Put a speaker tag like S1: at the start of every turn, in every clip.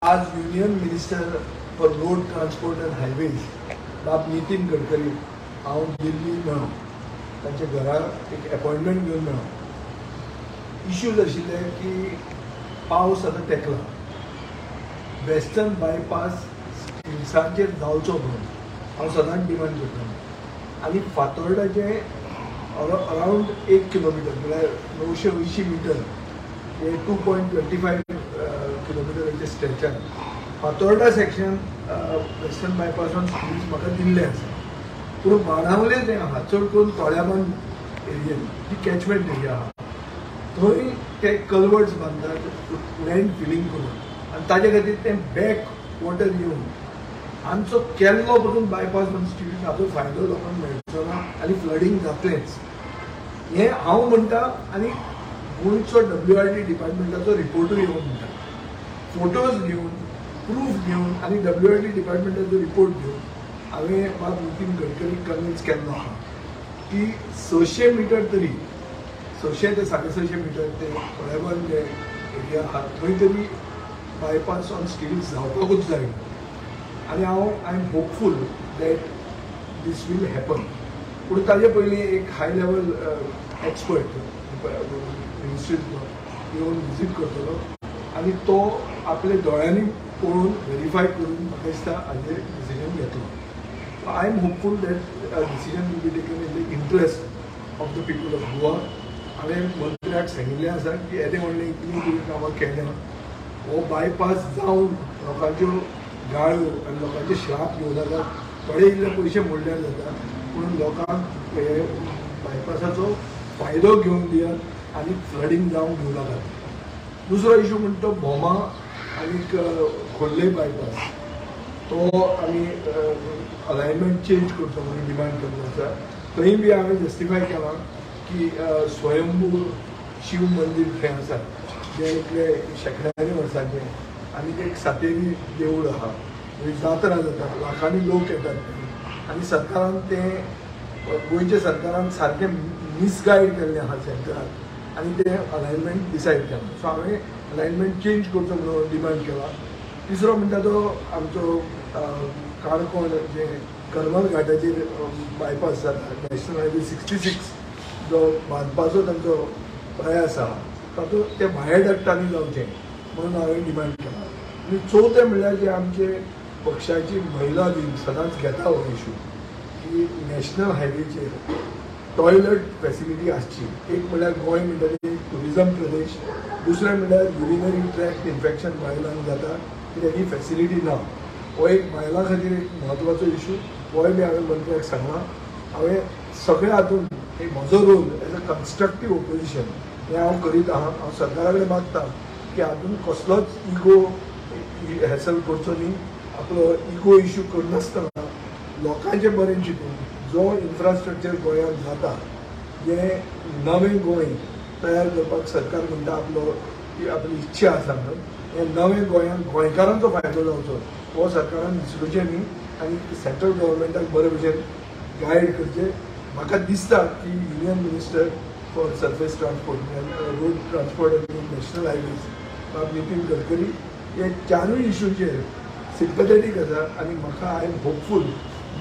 S1: आज Union Minister for Road Transport and Highways बाब नितीन गडकरी हांव दिल्ली मेळ्ळो. तांच्या घरा एक अपॉयंटमेंट घेवन मेळ्ळो. इश्यूज आशिल्ले की पावस आतां तेंकला, वेस्टर्न बायपास हिल्सांचेर जावचो म्हणून हांव सदांच डिमांड करतालो आनी फातोर्डाचें अरावंड 1 किलोमिटर, म्हळ्यार 980 मिटर हे 2.25 किलोमिटराचे स्ट्रेचार Fatorda section western bypass on stilts म्हाका दिल्लें आसा. पूण बाणावले जें आहा, चड करून तोळ्याबांद एरियेन जी कॅचमेंट एरिया आहा, थंय ते कलवर्ट्स बांदतात लँड फिलींग करून आनी ताजे खातीर तें बॅक वॉटर येवन आमचो केल्लो पसून बायपास ऑन स्टिल्ट हाचो फायदो लोकांक मेळचो ना आनी फ्लडींग जातलेंच हें हांव म्हणटा आनी गोंयचो डब्ल्यू आर डी डिपार्टमेंटाचो रिपोर्टूय येवन म्हणटा. फोटोज घेवन, प्रूफ घेवन आनी डब्ल्यू आर डी डिपार्टमेंटाचो रिपोर्ट घेवन हांवें बाब नितीन गडकरीक कन्विन्स केल्लो आहा की 600 मिटर तरी, 600 ते 650 मिटर ते तोळ्याबांद जे एरिया आहा थंय तरी बायपास ऑन स्टिल्ट जावपाकूच जाय. आनी हांव I am hopeful that this will happen. पूण ताजे पयलीं एक हाय लेवल एक्सपर्ट मिनिस्ट्रींतलो येवन विजीट करतलो आनी तो आपल्या दोळ्यांनी पळोवन, व्हेरीफाय करून म्हाका दिसता हाजेर डिसिजन घेतलो. So I am hopeful that decision will be taken in the interest of the people of Goa. हांवें मंत्र्याक सांगिल्लें आसा की येदें व्हडलें इतलीं तुवें कामां केल्या, हो बायपास जावन लोकांच्यो गाळ्यो आनी लोकांचे श्राप घेवं नाकात. थोडे इल्ले पयशे मोडल्यार जाता, पूण लोकांक हे बायपासाचो फायदो घेवन दियात आनी फ्लडींग जावंक दिवं नाकात. दुसरो इशू म्हणटा तो भोमा आनीक खोर्ले बायपास, तो आमी अलायनमेंट चेंज करचो म्हणून डिमांड केल्लो आसा. थंय बी हांवें जस्टिफाय केलां की स्वयंभू शिव मंदीर थंय आसा, जें इतले शेंकड्यांनी वर्सांचें आनी एक सातेरी देवूळ आहा, थंय जात्रा जाता, लाखांनी लोक येतात थंय आनी सरकारान तें, गोंयच्या सरकारान सारकें मिसगायड केल्लें आहा सेंटराक आनी तें अलायनमेंट डिसायड केलां. सो हांवें अलायनमेंट चेंज करचो म्हणून डिमांड केला. तिसरो म्हणटा तो आमचो काणकोण जे करमल घाटाचेर बायपास जाता, नॅशनल हायवे 66 जो बांदपाचो तांचो प्रयास आहा, तातूंत ते व्हायडक्टांनी जावचें म्हणून हांवें डिमांड केला. आनी चवथें म्हणल्यार जे आमचे पक्षाची महिला विंग सदांच घेता हो इशू की नॅशनल हायवेचेर टॉयलट फॅसिलिटी आसची. एक म्हणल्यार गोंय म्हणटा ते ट्युरिजम प्रदेश, दुसरें म्हणल्यार युरिनरी ट्रॅक्ट इन्फेक्शन बायलांक जाता कित्याक ही फॅसिलिटी ना. हो एक बायलां खातीर एक म्हत्वाचो इशू, होय बी हांवें मंत्र्याक सांगलां. हांवें सगळ्या हातून एक म्हजो role as a constructive opposition हें हांव करीत आहा. हांव सरकारा कडेन मागता की हातून कसलोच इगो हॅसल करचो न्ही. आपलो इगो इशू करनासतना लोकांचें बरें चिंतून जो इन्फ्रास्ट्रक्चर गोंयांत जाता, जें नवें गोंय तयार करपाक सरकार म्हणटा आपलो ती आपली इच्छा आसा म्हणून, हे नवें गोंयांत गोंयकारांचो फायदो जावचो हो सरकारान विसरूचें न्ही आनी सेंट्रल गव्हर्मेंटाक बरे भशेन गायड करचें. म्हाका दिसता की Union Minister for Surface Transport, Road Transport आनी नॅशनल हायवेज बाब नितीन गडकरी हे चारूय इशूचेर सिम्पथेटीक आसा आनी म्हाका I am hopeful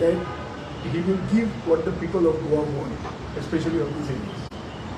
S1: that he will give what the people of Goa want, especially of this area.